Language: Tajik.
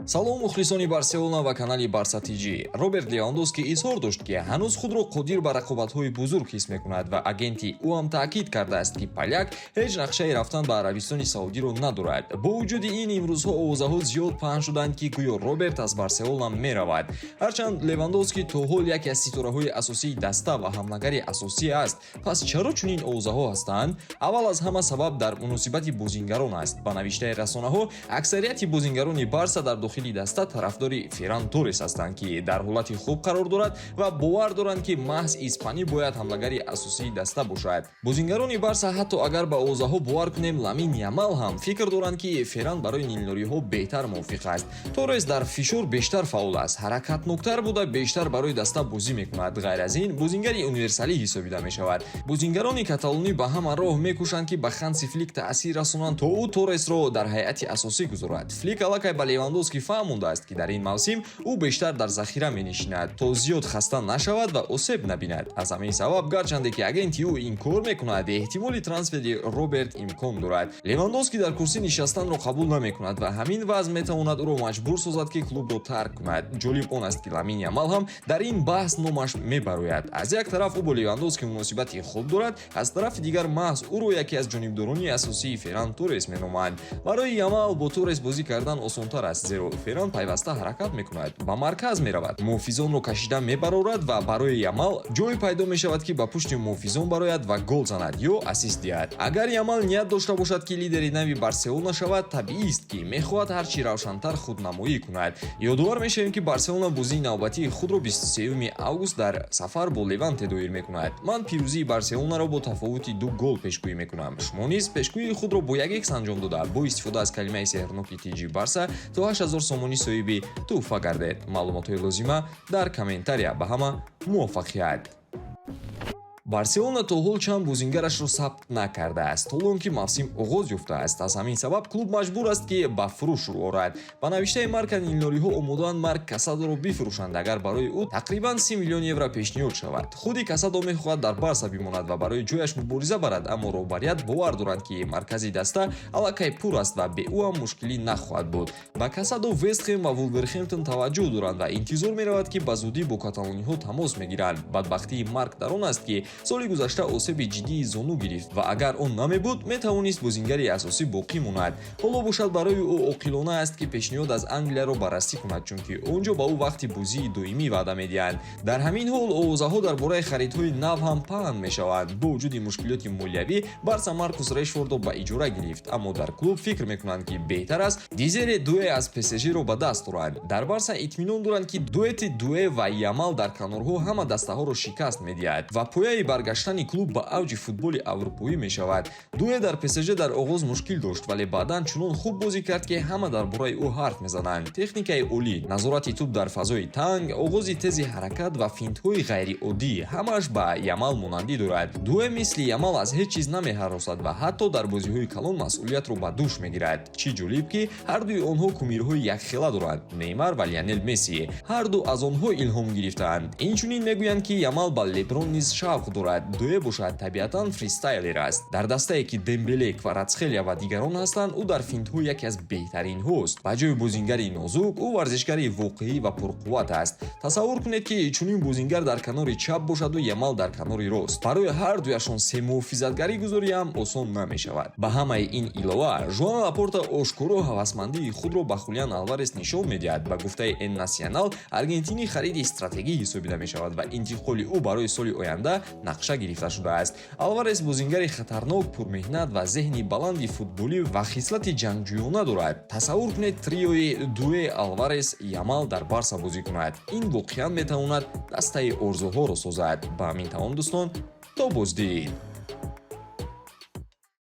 Салом, мухлисони Барселона ва канали Барса ТЖ. Роберт Левандовски изҳор дошт, ки ҳанӯз худро қодир ба рақобатҳои бузург ҳис мекунад ва агенти ӯ ҳам таъкид кардааст, ки поляк ҳеҷ нақшаи рафтан ба Арабистони Саудиро надорад. Бо вуҷуди ин, имрӯзҳо овозаҳо зиёд паҳн шуданд, ки гӯё Роберт аз Барселона меравад. Ҳарчанд Левандовски то ҳол яке аз ситораҳои асосии даста ва ҳамлагари асосӣ аст, пас чаро чунин овозаҳо ҳастанд? Аввал аз ҳама, сабаб дар муносибати бозингарон аст. Ба навиштаи расонаҳо, аксарияти бозингарони Барса дар дохили даста тарафдори Ферран Торрес ҳастанд, ки дар ҳолати хуб қарор дорад, ва бовар доранд, ки маҳз испанӣ бояд ҳамлагари асосии даста бошад. Бозингарони Барса, ҳатто агар ба овозаҳо бовар кунем, Ламин Ямал ҳам, фикр доранд, ки Ферран барои нилнориҳо беҳтар мувофиқ аст. Торрес дар фишор бештар фаъол аст, ҳаракатноктар буда, бештар барои даста бозӣ мекунад. Ғайр аз ин, бозингари универсалӣ ҳисобида мешавад. Бозингарони каталонӣ ба ҳама роҳ мекӯшанд, ки ба Ханси Флик таъсир расонанд, то ӯ Торресро дар ҳайати асосӣ гузорад. Флик аллакай ба Левандовски фаҳмондааст, ки дар ин мавсим ӯ бештар дар захира менишинад, то зиёд хаста нашавад ва осеб набинад. Аз ҳамин сабаб, гарчанде ки агенти ӯ инкор мекунад, эҳтимоли трансфери Роберт имкон дорад. Левандовски дар курсӣ нишастанро қабул намекунад ва ҳамин вазъ метавонад ӯро маҷбур созад, ки клубро тарк кунад. Ҷолиб он аст, ки Ламин Ямал ҳам дар ин баҳс номаш мебарояд. Аз як тараф, ӯ бо Левандовски муносибати хуб дорад, аз тарафи дигар, маҳз ӯро яке аз ҷонибдорони асосии Ферран Торрес меноманд. Барои Ямал бо Торрес бозӣ кардан осонтар аст, зеро Ферран пайваста ҳаракат мекунад, ба марказ меравад, муҳофизонро кашида мебарорад ва барои Ямал ҷой пайдо мешавад, ки ба пушти муҳофизон барояд ва гол занад ё ассист диҳад. Агар Ямал ният дошта бошад, ки лидери нави Барселона шавад, табиист, ки мехоҳад ҳарчи равшантар худнамоӣ кунад. Ёдовар мешавем, ки Барселона бозии навбатии худро 23 август дар сафар бо Леванте доир мекунад. Ман пирӯзии Барселонаро бо тафовути ду гол пешгӯӣ мекунам. Шумо низ пешгӯии худро бо як икс анҷом дода, бо истифода аз калимаи сеҳрноки ТЖ Барса то 8000 сомонӣ соҳиби тӯҳфа гардед. Маълумотҳои лозима дар комментария. Ба ҳама муваффақият! Барселона то ҳол чанд бозингарашро сабт накардааст, ҳоло он ки мавсим оғоз ёфтааст. Аз ҳамин сабаб клуб маҷбур аст, ки ба фурӯш рӯ орад. Ба навиштаи Марка, нилнориҳо омодаанд Марк Касадоро бифурӯшанд, агар барои ӯ тақрибан 30 миллион евро пешниҳод шавад. Худи Касадо мехоҳад дар Барса бимонад ва барои ҷояш мубориза барад, аммо роҳбарият бовар доранд, ки маркази даста аллакай пур аст ва бе ӯ ҳам мушкилӣ нахоҳад буд. Ба Касадо Вестхем ва Вулверхемптон таваҷҷӯҳ доранд ва интизор меравад, ки ба зудӣ бо каталониҳо тамос мегиранд. Бадбахтии Марк дар он аст, ки соли гузашта осеби ҷиддии зону гирифт ва агар он намебуд, метавонист бозингари асосӣ боқӣ монад. Ҳоло бошад, барои ӯ оқилона аст, ки пешниҳод аз Англияро баррасӣ кунад, чунки он ҷо ба ӯ вақти бозии доимӣ ваъда медиҳанд. Дар ҳамин ҳол овозаҳо дар бораи харидҳои нав ҳам паҳн мешаванд. Бо вуҷуди мушкилоти молиявӣ, Барса Маркус Решфордро ба иҷора гирифт, аммо дар клуб фикр мекунанд, ки беҳтар аст Дезире Дуэ аз ПСЖро ба даст оранд. Дар Барса итминон доранд, ки дуэти Дуэ ва Ямал дар канорҳо ҳама дастаҳоро шикаст медиҳад ва пояи баргаштани клуб ба авҷи футболи аврупоӣ мешавад. Дуэ дар ПСЖ дар оғоз мушкил дошт, вале баъдан чунон хуб бозӣ кард, ки ҳама дар бораи ӯ ҳарф мезананд. Техникаи олӣ, назорати тӯб дар фазои танг, оғози тези ҳаракат ва финтҳои ғайриоддӣ ҳамааш ба Ямал монандӣ дорад. Дуэ мисли Ямал аз ҳеҷ чиз намеҳаросад ва ҳатто дар бозиҳои калон масъулиятро ба дӯш мегирад. Чӣ ҷолиб, ки ҳардуи онҳо кумирҳои якхела доранд: Неймар ва Лионел Месси. Ҳарду аз онҳо илҳом гирифтаанд. Инчунин мегӯянд, ки Ямал ба Леброн низ шавқ дорад. Дуэ бошад, табиатан фристайлер аст. Дар дастае, ки Дембеле, Кварацхелия ва дигарон ҳастанд, ӯ дар финтҳо яке аз беҳтаринҳост. Ба ҷои бозингари нозук, ӯ варзишгари воқеӣ ва пурқувват аст. Тасаввур кунед, ки чунин бозингар дар канори чап бошаду Ямал дар канори рост. Барои ҳардуяшон семуҳофизатгарӣ гузорӣ ҳам осон намешавад. Ба ҳамаи ин илова, Жуан Лапорта ошкоро ҳавасмандии худро ба Хулиан Алварес нишон медиҳад. Ба гуфтаи Эн Насьонал, аргентинӣ хариди стратегӣ ҳисобида мешавад ва интиқоли ӯ барои соли оянда нақша гирифта шудааст. Алварес бозингари хатарнок, пурмеҳнат ва зеҳни баланди футболӣ ва хислати ҷангҷӯёна дорад. Тасаввур кунед, триои Дуэ, Алварес, Ямал дар Барса бозӣ кунад. Ин воқеан метавонад дастаи орзуҳоро созад. Ба ҳамин тамом, дӯстон, то боздид.